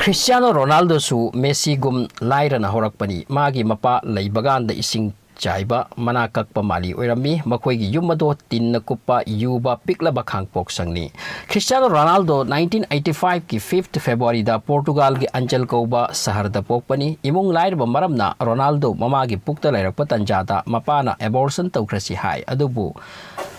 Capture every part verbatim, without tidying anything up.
Cristiano ꯔꯣꯅꯥꯜꯗꯣꯁꯨ ꯃꯦꯁꯤꯒꯨꯝ ꯂꯥꯏꯔꯅ ꯍꯧꯔꯛꯄꯅꯤ꯫ ꯃꯥꯒꯤ ꯃꯄꯥ ꯂꯩꯕꯀꯥꯟꯗ ꯏꯁꯤꯡ ꯆꯥꯏꯕ ꯃꯅꯥ ꯀꯛꯄ ꯃꯥꯂꯤ ꯑꯣꯏꯔꯝꯃꯤ꯫ ꯃꯈꯣꯏꯒꯤ ꯌꯨꯝ ꯑꯗꯣ ꯇꯤꯟꯅ ꯀꯨꯞꯄ, ꯌꯨꯕ ꯄꯤꯛꯂꯕ ꯈꯥꯡꯄꯣꯛꯁꯪꯅꯤ꯫ Cristiano Ronaldo nineteen eighty five ꯀꯤ fifth February ꯗ ꯄꯣꯔꯇꯨꯒꯥꯜꯒꯤ ꯑꯟꯖꯦꯜ ꯀꯧꯕ ꯁꯍꯔꯗ ꯄꯣꯛꯄꯅꯤ꯫ ꯏꯃꯨꯡ ꯂꯥꯏꯔꯕ ꯃꯔꯝꯅ ꯔꯣꯅꯥꯜꯗꯣ ꯃꯃꯥꯒꯤ ꯄꯨꯛꯇ ꯂꯩꯔꯛꯄ ꯇꯟꯖꯥꯗ ꯃꯄꯥꯅ abortion ꯇꯧꯈ꯭ꯔꯁꯤ ꯍꯥꯏ, ꯑꯗꯨꯕꯨ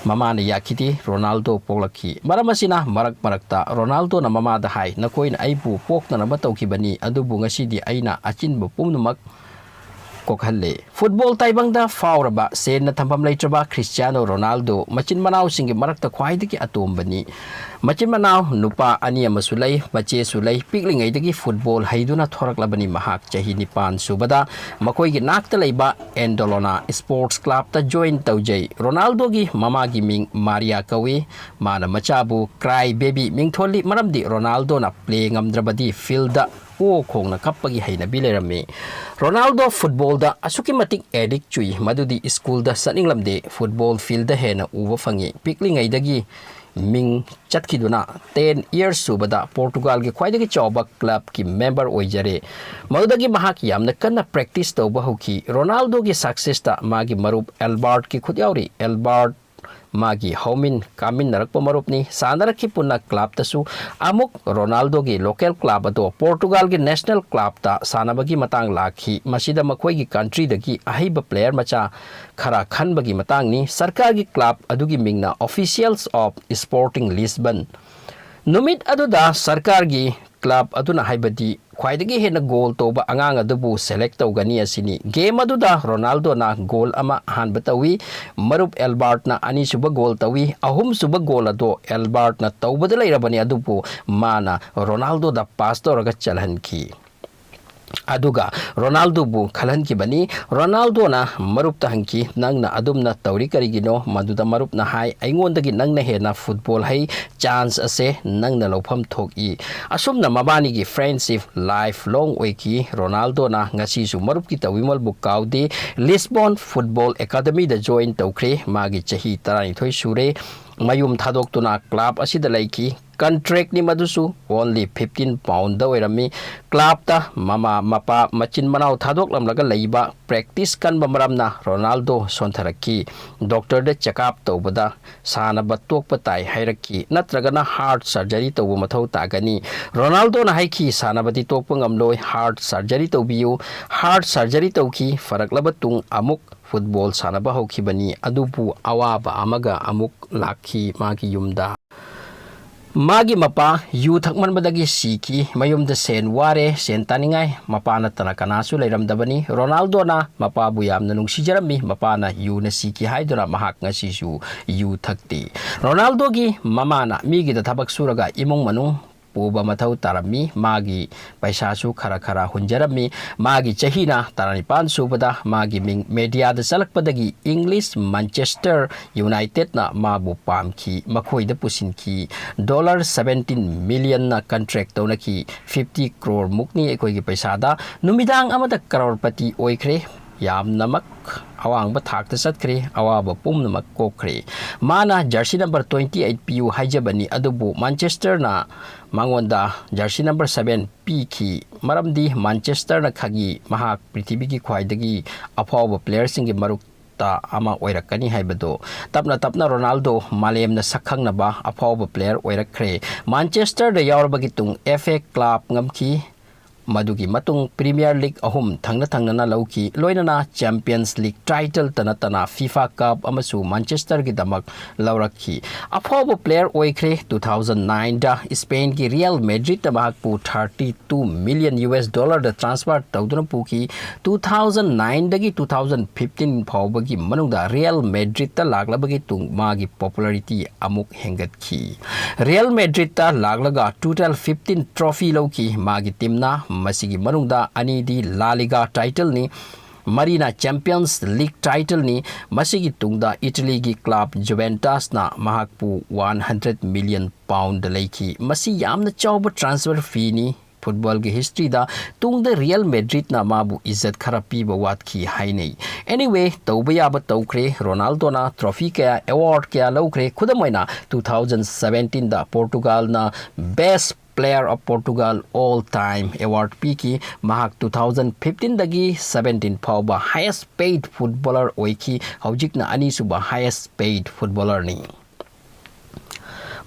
ꯃꯃꯥꯅ ꯌꯥꯈꯤꯗꯦ꯫ ꯔꯣꯅꯥꯜꯗꯣ ꯄꯣꯛꯂꯛꯈꯤ꯫ ꯃꯔꯝ ꯑꯁꯤꯅ ꯃꯔꯛ ꯃꯔꯛꯇ ꯔꯣꯅꯥꯜꯗꯣꯅ ꯃꯃꯥꯗ ꯍꯥꯏ, "ꯅꯈꯣꯏꯅ ꯑꯩꯕꯨ ꯄꯣꯛꯅꯅꯕ ꯇꯧꯈꯤꯕꯅꯤ, ꯑꯗꯨꯕꯨ ꯉꯁꯤꯗꯤ ꯑꯩꯅ ꯑꯆꯤꯟꯕ ꯄꯨꯝꯅꯃꯛ ꯀꯣꯛꯍꯜꯂꯦ꯫" ꯐꯨꯠꯕꯣꯜ ꯇꯥꯏꯕꯪꯗ ꯐꯥꯎꯔꯕ, ꯁꯦꯟꯅ ꯊꯝꯐꯝ ꯂꯩꯇ꯭ꯔꯕ ꯈ꯭ꯔꯤꯁꯇꯤꯌꯥꯅꯣ ꯔꯣꯅꯥꯜꯗꯣ ꯃꯆꯤꯟ ꯃꯅꯥꯎꯁꯤꯡꯒꯤ ꯃꯔꯛꯇ ꯈ꯭ꯋꯥꯏꯗꯒꯤ ꯑꯇꯣꯝꯕꯅꯤ꯫ ꯃꯆꯤꯟ ꯃꯅꯥꯎ ꯅꯨꯄꯥ ꯑꯅꯤ ꯑꯃꯁꯨ ꯂꯩ, ꯃꯆꯦꯁꯨ ꯂꯩ꯫ ꯄꯤꯛꯂꯤꯉꯩꯗꯒꯤ ꯐꯨꯠꯕꯣꯜ ꯍꯩꯗꯨꯅ ꯊꯣꯔꯛꯂꯕꯅꯤ ꯃꯍꯥꯛ꯫ ꯆꯍꯤ ꯅꯤꯄꯥꯟ ꯁꯨꯕꯗ ꯃꯈꯣꯏꯒꯤ ꯅꯥꯛꯇ ꯂꯩꯕ ꯑꯦꯟꯗꯣꯂꯣꯅꯥ ꯁ꯭ꯄꯣꯔꯠꯁ ꯀ꯭ꯂꯕꯇ join ꯇꯧꯖꯩ꯫ ꯔꯣꯅꯥꯜꯗꯣꯒꯤ ꯃꯃꯥꯒꯤ ꯃꯤꯡ ꯃꯥꯔꯤꯌꯥ ꯀꯧꯏ꯫ ꯃꯥꯅ ꯃꯆꯥꯕꯨ cry baby ꯃꯤꯡꯊꯣꯜꯂꯤ, ꯃꯔꯝꯗꯤ ꯔꯣꯅꯥꯜꯗꯣꯅ play ꯉꯝꯗ꯭ꯔꯕꯗꯤ fieldꯗ ꯑꯣ ꯈꯣꯡꯅ ꯀꯞꯄꯒꯤ ꯍꯩꯅꯕꯤ ꯂꯩꯔꯝꯃꯤ꯫ ꯔꯣꯅꯥꯜꯗꯣ ꯐꯨꯠꯕꯣꯜꯗ ꯑꯁꯨꯛꯀꯤ ꯃꯇꯤꯛ addict ꯆꯨꯏ, ꯃꯗꯨꯗꯤ ꯁ꯭ꯀꯨꯜꯗ ꯆꯠꯅꯤꯡꯂꯝꯗꯦ, ꯐꯨꯠꯕꯣꯜ fieldꯗ ꯍꯦꯟꯅ ꯎꯕ ꯐꯪꯉꯤ꯫ ꯄꯤꯛꯂꯤꯉꯩꯗꯒꯤ ꯃꯤꯡ ꯆꯠꯈꯤꯗꯨꯅ ten years ꯁꯨꯕꯗ ꯄꯣꯔꯇꯨꯒꯥꯜꯒꯤ ꯈ꯭ꯋꯥꯏꯗꯒꯤ ꯆꯥꯎꯕ ꯀ꯭ꯂꯕꯀꯤ member ꯑꯣꯏꯖꯔꯦ꯫ ꯃꯗꯨꯗꯒꯤ ꯃꯍꯥꯛ ꯌꯥꯝꯅ ꯀꯟꯅ practice ꯇꯧꯕ ꯍꯧꯈꯤ꯫ ꯔꯣꯅꯥꯜꯗꯣꯒꯤ successꯇ ꯃꯥꯒꯤ ꯃꯔꯨꯞ ꯑꯦꯜꯕꯥꯔꯠꯀꯤ ꯈꯨꯠ ꯌꯥꯎꯔꯤ꯫ ꯑꯦꯜꯕꯥꯔꯠ ꯃꯥꯒꯤ ꯍꯧꯃꯤꯟ ꯀꯥꯃꯤꯟꯅꯔꯛꯄ ꯃꯔꯨꯞꯅꯤ꯫ ꯁꯥꯟꯅꯔꯛꯈꯤ ꯄꯨꯟꯅ꯫ ꯀ꯭ꯂꯕꯇꯁꯨ ꯑꯃꯨꯛ ꯔꯣꯅꯥꯜꯗꯣꯒꯤ local club ꯑꯗꯣ ꯄꯣꯔꯇꯨꯒꯥꯜꯒꯤ national clubꯇ ꯁꯥꯟꯅꯕꯒꯤ ꯃꯇꯥꯡ ꯂꯥꯛꯈꯤ꯫ ꯃꯁꯤꯗ ꯃꯈꯣꯏꯒꯤ countryꯗꯒꯤ ꯑꯍꯩꯕ player ꯃꯆꯥ ꯈꯔ ꯈꯟꯕꯒꯤ ꯃꯇꯥꯡꯅꯤ꯫ ꯁꯔꯀꯥꯔꯒꯤ club ꯑꯗꯨꯒꯤ ꯃꯤꯡꯅ Officials of Sporting Lisbon꯫ ꯅꯨꯃꯤꯠ ꯑꯗꯨꯗ ꯁꯔꯀꯥꯔꯒꯤ club ꯑꯗꯨꯅ, ꯍꯥꯏꯕꯗꯤ ꯈ꯭ꯋꯥꯏꯗꯒꯤ ꯍꯦꯟꯅ goal ꯇꯧꯕ ꯑꯉꯥꯡ ꯑꯗꯨꯕꯨ select ꯇꯧꯒꯅꯤ ꯑꯁꯤꯅꯤ꯫ Game ꯑꯗꯨꯗ ꯔꯣꯅꯥꯜꯗꯣꯅ goal ꯑꯃ ꯑꯍꯥꯟꯕ ꯇꯧꯏ, ꯃꯔꯨꯞ ꯑꯦꯜꯕꯥꯔꯠꯅ ꯑꯅꯤꯁꯨꯕ goal ꯇꯧꯏ, ꯑꯍꯨꯝꯁꯨꯕ goal ꯑꯗꯣ ꯑꯦꯜꯕꯥꯔꯠꯅ ꯇꯧꯕꯗ ꯂꯩꯔꯕꯅꯤ, ꯑꯗꯨꯕꯨ ꯃꯥꯅ ꯔꯣꯅꯥꯜꯗꯣꯗ pass ꯇꯧꯔꯒ ꯆꯜꯍꯟꯈꯤ꯫ ꯑꯗꯨꯒ ꯔꯣꯅꯥꯜꯗꯣꯕꯨ ꯈꯜꯍꯟꯈꯤꯕꯅꯤ꯫ ꯔꯣꯅꯥꯜꯗꯣꯅ ꯃꯔꯨꯞꯇ ꯍꯪꯈꯤ, "ꯅꯪꯅ ꯑꯗꯨꯝꯅ ꯇꯧꯔꯤ ꯀꯔꯤꯒꯤꯅꯣ?" ꯃꯗꯨꯗ ꯃꯔꯨꯞꯅ ꯍꯥꯏ, "ꯑꯩꯉꯣꯟꯗꯒꯤ ꯅꯪꯅ ꯍꯦꯟꯅ ꯐꯨꯠꯕꯣꯜ ꯍꯩ, chance ꯑꯁꯦ ꯅꯪꯅ ꯂꯧꯐꯝ ꯊꯣꯛꯏ꯫" ꯑꯁꯨꯝꯅ ꯃꯕꯥꯅꯤꯒꯤ friendship life long ꯑꯣꯏꯈꯤ꯫ ꯔꯣꯅꯥꯜꯗꯣꯅ ꯉꯁꯤꯁꯨ ꯃꯔꯨꯞꯀꯤ ꯇꯧꯕꯤꯃꯜꯕꯨ ꯀꯥꯎꯗꯦ꯫ ꯂꯤꯁꯕꯣꯟ ꯐꯨꯠꯕꯣꯜ ꯑꯦꯀꯥꯗꯃꯤꯗ join ꯇꯧꯈ꯭ꯔꯦ꯫ ꯃꯥꯒꯤ ꯆꯍꯤ ꯇꯔꯥꯅꯤꯊꯣꯏ ꯁꯨꯔꯦ꯫ ꯃꯌꯨꯝ ꯊꯥꯗꯣꯛꯇꯨꯅ club ꯑꯁꯤꯗ ꯂꯩꯈꯤ꯫ ꯀꯟꯇ꯭ꯔꯦꯛꯅꯤ, ꯃꯗꯨꯁꯨ only fifteen pound ꯑꯣꯏꯔꯝꯃꯤ꯫ ꯀ꯭ꯂꯕꯇ ꯃꯃꯥ ꯃꯄꯥ ꯃꯆꯤꯟ ꯃꯅꯥꯎ ꯊꯥꯗꯣꯛꯂꯝꯂꯒ ꯂꯩꯕ ꯄ꯭ꯔꯦꯛꯇꯤꯁ ꯀꯟꯕ ꯃꯔꯝꯅ ꯔꯣꯅꯥꯜꯗꯣ ꯁꯣꯟꯊꯔꯛꯈꯤ꯫ ꯗꯣꯛꯇꯔꯗ ꯆꯦꯛꯑꯞ ꯇꯧꯕꯗ ꯁꯥꯟꯅꯕ ꯇꯣꯛꯄ ꯇꯥꯏ ꯍꯥꯏꯔꯛꯈꯤ, ꯅꯠꯇ꯭ꯔꯒꯅ ꯍꯥꯔꯠ ꯁꯔꯖꯔꯤ ꯇꯧꯕ ꯃꯊꯧ ꯇꯥꯒꯅꯤ꯫ ꯔꯣꯅꯥꯜꯗꯣꯅ ꯍꯥꯏꯈꯤ, ꯁꯥꯟꯅꯕꯗꯤ ꯇꯣꯛꯄ ꯉꯝꯂꯣꯏ, ꯍꯥꯔꯠ ꯁꯔꯖꯔꯤ ꯇꯧꯕꯤꯌꯨ꯫ ꯍꯥꯔꯠ ꯁꯔꯖꯔꯤ ꯇꯧꯈꯤ, ꯐꯔꯛꯂꯕ ꯇꯨꯡ ꯑꯃꯨꯛ ꯐꯨꯠꯕꯣꯜ ꯁꯥꯟꯅꯕ ꯍꯧꯈꯤꯕꯅꯤ꯫ ꯑꯗꯨꯕꯨ ꯑꯋꯥꯕ ꯑꯃꯒ ꯑꯃꯨꯛ ꯂꯥꯛꯈꯤ ꯃꯥꯒꯤ ꯌꯨꯝꯗ꯫ ꯃꯥꯒꯤ ꯃꯄꯥ ꯌꯨ ꯊꯛꯃꯟꯕꯗꯒꯤ ꯁꯤꯈꯤ꯫ ꯃꯌꯨꯝꯗ ꯁꯦꯟ ꯋꯥꯔꯦ, ꯁꯦꯟ ꯇꯥꯅꯤꯡꯉꯥꯏ ꯃꯄꯥ ꯅꯠꯇꯅ ꯀꯅꯥꯁꯨ ꯂꯩꯔꯝꯗꯕꯅꯤ꯫ ꯔꯣꯅꯥꯜꯗꯣꯅ ꯃꯄꯥꯕꯨ ꯌꯥꯝꯅ ꯅꯨꯡꯁꯤꯖꯔꯝꯃꯤ꯫ ꯃꯄꯥꯅ ꯌꯨꯅ ꯁꯤꯈꯤ ꯍꯥꯏꯗꯨꯅ ꯃꯍꯥꯛ ꯉꯁꯤꯁꯨ ꯌꯨ ꯊꯛꯇꯦ꯫ ꯔꯣꯅꯥꯜꯗꯣꯒꯤ ꯃꯃꯥꯅ ꯃꯤꯒꯤꯗ ꯊꯕꯛ ꯁꯨꯔꯒ ꯏꯃꯨꯡ ꯃꯅꯨꯡ ꯄꯨꯕ ꯃꯊꯧ ꯇꯥꯔꯝꯃꯤ꯫ ꯃꯥꯒꯤ ꯄꯩꯁꯥꯁꯨ ꯈꯔ ꯈꯔ ꯍꯨꯟꯖꯔꯝꯃꯤ꯫ ꯃꯥꯒꯤ ꯆꯍꯤꯅ ꯇꯔꯥꯅꯤꯄꯥꯟ ꯁꯨꯕꯗ ꯃꯥꯒꯤ ꯃꯤꯡ ꯃꯦꯗꯤꯌꯥꯗ ꯆꯠꯂꯛꯄꯗꯒꯤ ꯏꯪꯂꯤꯁ ꯃꯥꯟꯆꯦꯁꯇꯔ ꯌꯨꯅꯥꯏꯇꯦꯗꯅ ꯃꯥꯕꯨ ꯄꯥꯝꯈꯤ, ꯃꯈꯣꯏꯗ ꯄꯨꯁꯤꯟꯈꯤ꯫ ꯗꯣꯂꯔ seventeen millionꯅ ꯀꯟꯇ꯭ꯔꯦꯛ ꯇꯧꯅꯈꯤ꯫ Fifty crore ꯃꯨꯛꯅꯤ ꯑꯩꯈꯣꯏꯒꯤ ꯄꯩꯁꯥꯗ꯫ ꯅꯨꯃꯤꯗꯥꯡ ꯑꯃꯗ ꯀꯔꯣꯔꯄꯇꯤ ꯑꯣꯏꯈ꯭ꯔꯦ꯫ ꯌꯥꯝꯅꯃꯛ ꯑꯋꯥꯡꯕ ꯊꯥꯛꯇ ꯆꯠꯈ꯭ꯔꯦ꯫ ꯑꯋꯥꯕ ꯄꯨꯝꯅꯃꯛ ꯀꯣꯛꯈ꯭ꯔꯦ꯫ ꯃꯥꯅ ꯖꯔꯁꯤ ꯅꯝꯕꯔ twenty eight ꯄꯤꯌꯨ ꯍꯥꯏꯖꯕꯅꯤ, ꯑꯗꯨꯕꯨ ꯃꯥꯟꯆꯦꯁꯇꯔꯅ ꯃꯉꯣꯟꯗ ꯖꯔꯁꯤ ꯅꯝꯕꯔ seven ꯄꯤꯈꯤ꯫ ꯃꯔꯝꯗꯤ ꯃꯥꯟꯆꯦꯁꯇꯔꯅ ꯈꯪꯏ ꯃꯍꯥꯛ ꯄ꯭ꯔꯤꯊꯤꯕꯤꯒꯤ ꯈ꯭ꯋꯥꯏꯗꯒꯤ ꯑꯐꯥꯎꯕ ꯄ꯭ꯂꯦꯌꯔꯁꯤꯡꯒꯤ ꯃꯔꯛꯇ ꯑꯃ ꯑꯣꯏꯔꯛꯀꯅꯤ ꯍꯥꯏꯕꯗꯨ꯫ ꯇꯞꯅ ꯇꯞꯅ ꯔꯣꯅꯥꯜꯗꯣ ꯃꯥꯂꯦꯝꯅ ꯁꯛꯈꯪꯅꯕ ꯑꯐꯥꯎꯕ ꯄ꯭ꯂꯦꯌꯔ ꯑꯣꯏꯔꯛꯈ꯭ꯔꯦ꯫ ꯃꯥꯟꯆꯦꯁꯇꯔꯗ ꯌꯥꯎꯔꯕꯒꯤ ꯇꯨꯡ F A Cup ꯉꯝꯈꯤ꯫ ꯃꯗꯨꯒꯤ ꯃꯇꯨꯡ ꯄ꯭ꯔꯤꯃꯤꯌꯔ ꯂꯤꯒ ꯑꯍꯨꯝ ꯊꯪꯅ ꯊꯪꯅꯅ ꯂꯧꯈꯤ, ꯂꯣꯏꯅꯅ ꯆꯦꯝꯄꯤꯌꯟꯁ ꯂꯤꯒ ꯇꯥꯏꯇꯜꯇ ꯅꯠꯇꯅ ꯐꯤꯐꯥ ꯀꯞ ꯑꯃꯁꯨ ꯃꯥꯟꯆꯦꯁꯇꯔꯒꯤꯗꯃꯛ ꯂꯧꯔꯛꯈꯤ꯫ ꯑꯐꯥꯎꯕ ꯄ꯭ꯂꯦꯌꯔ ꯑꯣꯏꯈ꯭ꯔꯦ꯫ Two thousand nineꯗ ꯏꯁꯄꯦꯟꯒꯤ ꯔꯤꯌꯦꯜ ꯃꯦꯗ꯭ꯔꯤꯗꯇ ꯃꯍꯥꯛꯄꯨ thirty two million U S dollarꯗ transfer ꯇꯧꯗꯨꯅ ꯄꯨꯈꯤ꯫ Two thousand nineꯗꯒꯤ two thousand fifteen ꯐꯥꯎꯕꯒꯤ ꯃꯅꯨꯡꯗ ꯔꯤꯌꯦꯜ ꯃꯦꯗ꯭ꯔꯤꯗꯇ ꯂꯥꯛꯂꯕꯒꯤ ꯇꯨꯡ ꯃꯥꯒꯤ popularity ꯑꯃꯨꯛ ꯍꯦꯟꯒꯠꯈꯤ꯫ ꯔꯤꯌꯦꯜ ꯃꯦꯗ꯭ꯔꯤꯗꯇ ꯂꯥꯛꯂꯒ total fifteen trophy ꯂꯧꯈꯤ ꯃꯥꯒꯤ ꯇꯤꯝꯅ꯫ ꯃꯁꯤꯒꯤ ꯃꯅꯨꯡꯗ ꯑꯅꯤꯗꯤ ꯂꯥ ꯂꯤꯒꯥ ꯇꯥꯏꯇꯜꯅꯤ, ꯃꯔꯤꯅ ꯆꯦꯝꯄꯤꯌꯟꯁ ꯂꯤꯒ ꯇꯥꯏꯇꯜꯅꯤ꯫ ꯃꯁꯤꯒꯤ ꯇꯨꯡꯗ ꯏꯇꯂꯤꯒꯤ ꯀ꯭ꯂꯕ ꯖꯨꯕꯦꯟꯇꯁꯅ ꯃꯍꯥꯛꯄꯨ one hundred million pound ꯂꯩꯈꯤ꯫ ꯃꯁꯤ ꯌꯥꯝꯅ ꯆꯥꯎꯕ transfer feeꯅꯤ꯫ ꯐꯨꯠꯕꯣꯜꯒꯤ ꯍꯤꯁꯇ꯭ꯔꯤꯗ ꯇꯨꯡꯗ ꯔꯤꯌꯦꯜ ꯃꯦꯗ꯭ꯔꯤꯠꯅ ꯃꯥꯕꯨ ꯏꯖꯠ ꯈꯔ ꯄꯤꯕ ꯋꯥꯠꯈꯤ ꯍꯥꯏꯅꯩ꯫ ꯑꯦꯅꯤꯋꯦ, ꯇꯧꯕ ꯌꯥꯕ ꯇꯧꯈ꯭ꯔꯦ꯫ ꯔꯣꯅꯥꯜꯗꯣꯅ ꯇ꯭ꯔꯣꯐꯤ ꯀꯌꯥ, ꯑꯦꯋꯥꯔꯗ ꯀꯌꯥ ꯂꯧꯈ꯭ꯔꯦ꯫ ꯈꯨꯗꯝ ꯑꯣꯏꯅ, two thousand seventeenꯗ ꯄꯣꯔꯇꯨꯒꯥꯜꯅ Best Player of Portugal All Time award ꯄꯤꯈꯤ꯫ ꯃꯍꯥꯛ two thousand fifteenꯗꯒꯤ seventeen ꯐꯥꯎꯕ highest paid footballer ꯑꯣꯏꯈꯤ꯫ ꯍꯧꯖꯤꯛꯅ ꯑꯅꯤꯁꯨꯕ highest paid footballerꯅꯤ꯫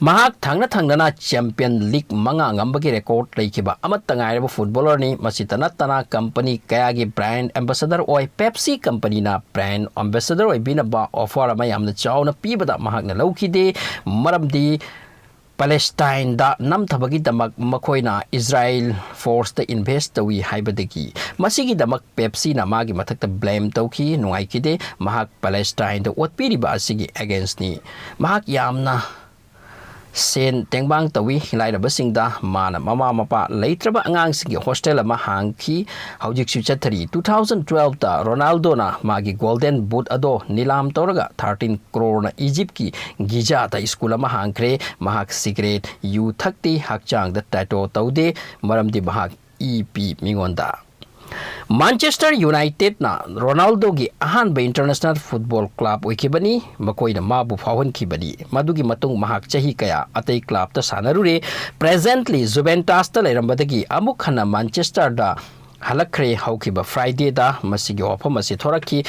ꯃꯍꯥꯛ ꯊꯪꯅ ꯊꯪꯅꯅ ꯆꯦꯝꯄꯤꯌꯟ ꯂꯤꯒ ꯃꯉꯥ ꯉꯝꯕꯒꯤ ꯔꯦꯀꯣꯔꯗ ꯂꯩꯈꯤꯕ ꯑꯃꯠꯇ ꯉꯥꯏꯔꯕ ꯐꯨꯠꯕꯣꯂꯔꯅꯤ꯫ ꯃꯁꯤꯇ ꯅꯠꯇꯅ ꯀꯝꯄꯅꯤ ꯀꯌꯥꯒꯤ ꯕ꯭ꯔꯥꯟꯗ ꯑꯦꯝꯕꯦꯁꯦꯗꯔ ꯑꯣꯏ꯫ ꯄꯦꯞꯁꯤ ꯀꯝꯄꯅꯤꯅ ꯕ꯭ꯔꯥꯟꯗ ꯑꯦꯝꯕꯦꯁꯦꯗꯔ ꯑꯣꯏꯕꯤꯅꯕ ꯑꯣꯐꯔ ꯑꯃ ꯌꯥꯝꯅ ꯆꯥꯎꯅ ꯄꯤꯕꯗ ꯃꯍꯥꯛꯅ ꯂꯧꯈꯤꯗꯦ꯫ ꯃꯔꯝꯗꯤ ꯄꯦꯂꯦꯁꯇꯥꯏꯟꯗ ꯅꯝꯊꯕꯒꯤꯗꯃꯛ ꯃꯈꯣꯏꯅ ꯏꯖꯔꯥꯏꯜ ꯐꯣꯔꯁꯇ ꯏꯟꯚꯦꯁ ꯇꯧꯏ ꯍꯥꯏꯕꯗꯒꯤ꯫ ꯃꯁꯤꯒꯤꯗꯃꯛ ꯄꯦꯞꯁꯤꯅ ꯃꯥꯒꯤ ꯃꯊꯛꯇ ꯕ꯭ꯂꯦꯝ ꯇꯧꯈꯤ꯫ ꯅꯨꯡꯉꯥꯏꯈꯤꯗꯦ꯫ ꯃꯍꯥꯛ ꯄꯦꯂꯦꯁꯇꯥꯏꯟꯗ ꯑꯣꯠꯄꯤꯔꯤꯕ ꯑꯁꯤꯒꯤ ꯑꯦꯒꯦꯟꯁꯅꯤ꯫ ꯃꯍꯥꯛ ꯌꯥꯝꯅ ꯁꯦꯟ ꯇꯦꯡꯕꯥꯡ ꯇꯧꯏ꯫ ꯂꯥꯏꯔꯕꯁꯤꯡꯗ ꯃꯥꯅ ꯃꯃꯥ ꯃꯄꯥ ꯂꯩꯇ꯭ꯔꯕ ꯑꯉꯥꯡꯁꯤꯡꯒꯤ ꯍꯣꯁꯇꯦꯜ ꯑꯃ ꯍꯥꯡꯈꯤ꯫ ꯍꯧꯖꯤꯛꯁꯨ ꯆꯠꯊꯔꯤ꯫ Two thousand twelveꯇ ꯔꯣꯅꯥꯜꯗꯣꯅ ꯃꯥꯒꯤ ꯒꯣꯜꯗꯦꯟ ꯕꯨꯠ ꯑꯗꯣ ꯅꯤꯂꯥꯝ ꯇꯧꯔꯒ thirteen ꯀ꯭ꯔꯣꯔꯅ ꯏꯖꯤꯞꯀꯤ ꯒꯤꯖꯥꯗ ꯁ꯭ꯀꯨꯜ ꯑꯃ ꯍꯥꯡꯈ꯭ꯔꯦ꯫ ꯃꯍꯥꯛ ꯁꯤꯒꯔꯦꯠ, ꯌꯨ ꯊꯛꯇꯦ, ꯍꯛꯆꯥꯡꯗ ꯇꯦꯇꯣ ꯇꯧꯗꯦ, ꯃꯔꯝꯗꯤ ꯃꯍꯥꯛ ꯏ ꯄꯤ ꯃꯤꯉꯣꯟꯗ꯫ ꯃꯥꯟꯆꯦꯁꯇꯔ ꯌꯨꯅꯥꯏꯇꯦꯗꯅ ꯔꯣꯅꯥꯜꯗꯣꯒꯤ ꯑꯍꯥꯟꯕ ꯏꯟꯇꯔꯅꯦꯁꯅꯦꯜ ꯐꯨꯠꯕꯣꯜ ꯀ꯭ꯂꯕ ꯑꯣꯏꯈꯤꯕꯅꯤ꯫ ꯃꯈꯣꯏꯅ ꯃꯥꯕꯨ ꯐꯥꯎꯍꯟꯈꯤꯕꯅꯤ꯫ ꯃꯗꯨꯒꯤ ꯃꯇꯨꯡ ꯃꯍꯥꯛ ꯆꯍꯤ ꯀꯌꯥ ꯑꯇꯩ ꯀ꯭ꯂꯕꯇ ꯁꯥꯟꯅꯔꯨꯔꯦ꯫ ꯄ꯭ꯔꯦꯖꯦꯟꯠꯂꯤ ꯖꯨꯕꯦꯟꯇꯥꯁꯇ ꯂꯩꯔꯝꯕꯗꯒꯤ ꯑꯃꯨꯛ ꯍꯟꯅ ꯃꯥꯟꯆꯦꯁꯇꯔꯗ ꯍꯜꯂꯛꯈ꯭ꯔꯦ꯫ ꯍꯧꯈꯤꯕ ꯐ꯭ꯔꯥꯏꯗꯦꯗ ꯃꯁꯤꯒꯤ ꯋꯥꯐꯝ ꯑꯁꯤ ꯊꯣꯔꯛꯈꯤ꯫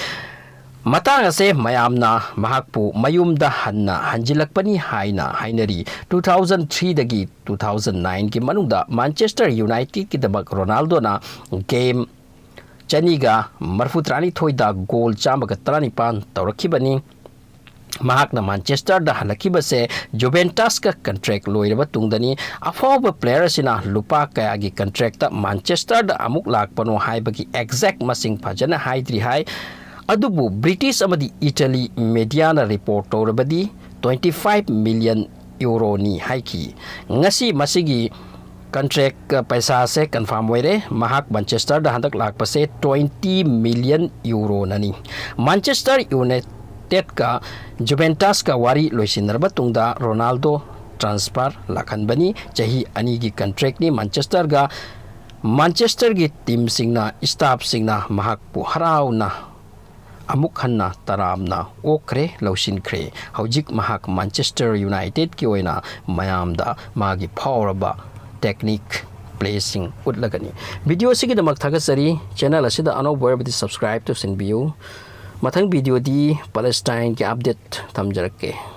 ꯃꯇꯥꯡ ꯑꯁꯦ ꯃꯌꯥꯝꯅ ꯃꯍꯥꯛꯄꯨ ꯃꯌꯨꯝꯗ ꯍꯟꯅ ꯍꯟꯖꯤꯜꯂꯛꯄꯅꯤ ꯍꯥꯏꯅ ꯍꯥꯏꯅꯔꯤ꯫ Two thousand threeꯗꯒꯤ two thousand nineꯒꯤ ꯃꯅꯨꯡꯗ ꯃꯥꯟꯆꯦꯁꯇꯔ ꯌꯨꯅꯥꯏꯇꯦꯗꯀꯤꯗꯃꯛ ꯔꯣꯅꯥꯜꯗꯣꯅ ꯒꯦꯝ ꯆꯅꯤꯒ ꯃꯔꯤꯐꯨ ꯇꯔꯥꯅꯤꯊꯣꯏꯗ ꯒꯣꯜ ꯆꯥꯝꯃꯒ ꯇꯔꯥꯅꯤꯄꯥꯟ ꯇꯧꯔꯛꯈꯤꯕꯅꯤ꯫ ꯃꯍꯥꯛꯅ ꯃꯥꯟꯆꯦꯁꯇꯔꯗ ꯍꯜꯂꯛꯈꯤꯕꯁꯦ ꯖꯨꯕꯦꯟꯇꯁꯀ ꯀꯟꯇ꯭ꯔꯦꯛ ꯂꯣꯏꯔꯕ ꯇꯨꯡꯗꯅꯤ꯫ ꯑꯐꯥꯎꯕ ꯄ꯭ꯂꯦꯌꯔ ꯑꯁꯤꯅ ꯂꯨꯄꯥ ꯀꯌꯥꯒꯤ ꯀꯟꯇ꯭ꯔꯦꯛꯇ ꯃꯥꯟꯆꯦꯁꯇꯔꯗ ꯑꯃꯨꯛ ꯂꯥꯛꯄꯅꯣ ꯍꯥꯏꯕꯒꯤ ꯑꯦꯛꯖꯦꯛ ꯃꯁꯤꯡ ꯐꯖꯅ ꯍꯥꯏꯗ꯭ꯔꯤ ꯍꯥꯏ꯫ ꯑꯗꯨꯕꯨ ꯕ꯭ꯔꯤꯇꯤꯁ ꯑꯃꯗꯤ ꯏꯇꯥꯂꯤ ꯃꯦꯗꯤꯌꯥꯅ ꯔꯤꯄꯣꯔꯠ ꯇꯧꯔꯕꯗꯤ twenty five million ꯌꯨꯔꯣꯅꯤ ꯍꯥꯏꯈꯤ꯫ ꯉꯁꯤ ꯃꯁꯤꯒꯤ ꯀꯟꯇ꯭ꯔꯦꯛ ꯄꯩꯁꯥꯁꯦ ꯀꯟꯐꯥꯔꯝ ꯑꯣꯏꯔꯦ꯫ ꯃꯍꯥꯛ ꯃꯥꯟꯆꯦꯁꯇꯔꯗ ꯍꯟꯗꯛ ꯂꯥꯛꯄꯁꯦ twenty million ꯌꯨꯔꯣꯅꯅꯤ꯫ ꯃꯥꯟꯆꯦꯁꯇꯔ ꯌꯨꯅꯥꯏꯇꯦꯗꯀ ꯖꯨꯕꯦꯟꯇꯁꯀ ꯋꯥꯔꯤ ꯂꯣꯏꯁꯤꯟꯅꯔꯕ ꯇꯨꯡꯗ ꯔꯣꯅꯥꯜꯗꯣ ꯇ꯭ꯔꯥꯟꯁꯐꯔ ꯂꯥꯛꯍꯟꯕꯅꯤ꯫ ꯆꯍꯤ ꯑꯅꯤꯒꯤ ꯀꯟꯇ꯭ꯔꯦꯛꯅꯤ꯫ ꯃꯥꯟꯆꯦꯁꯇꯔꯒ ꯃꯥꯟꯆꯦꯁꯇꯔꯒꯤ ꯇꯤꯝꯁꯤꯡꯅ, ꯁ꯭ꯇꯥꯐꯁꯤꯡꯅ ꯃꯍꯥꯛꯄꯨ ꯍꯔꯥꯎꯅ ꯑꯃꯨꯛ ꯍꯟꯅ ꯇꯔꯥꯝꯅ ꯑꯣꯛꯈ꯭ꯔꯦ, ꯂꯧꯁꯤꯟꯈ꯭ꯔꯦ꯫ ꯍꯧꯖꯤꯛ ꯃꯍꯥꯛ ꯃꯥꯟꯆꯦꯁꯇꯔ ꯌꯨꯅꯥꯏꯇꯦꯗꯀꯤ ꯑꯣꯏꯅ ꯃꯌꯥꯝꯗ ꯃꯥꯒꯤ ꯐꯥꯎꯔꯕ ꯇꯦꯛꯅꯤꯛ ꯄ꯭ꯂꯦꯁꯤꯡ ꯎꯠꯂꯒꯅꯤ꯫ ꯚꯤꯗꯤꯑꯣ ꯑꯁꯤꯒꯤꯗꯃꯛ ꯊꯥꯒꯠꯆꯔꯤ꯫ ꯆꯦꯅꯦꯜ ꯑꯁꯤꯗ ꯑꯅꯧꯕ ꯑꯣꯏꯔꯕꯗꯤ ꯁꯕꯁꯀ꯭ꯔꯥꯏꯕ ꯇꯧꯁꯤꯟꯕꯤꯌꯨ꯫ ꯃꯊꯪ ꯚꯤꯗꯤꯑꯣꯗꯤ ꯄꯦꯂꯦꯁꯇꯥꯏꯟꯒꯤ ꯑꯞꯗꯦꯠ ꯊꯝꯖꯔꯛꯀꯦ꯫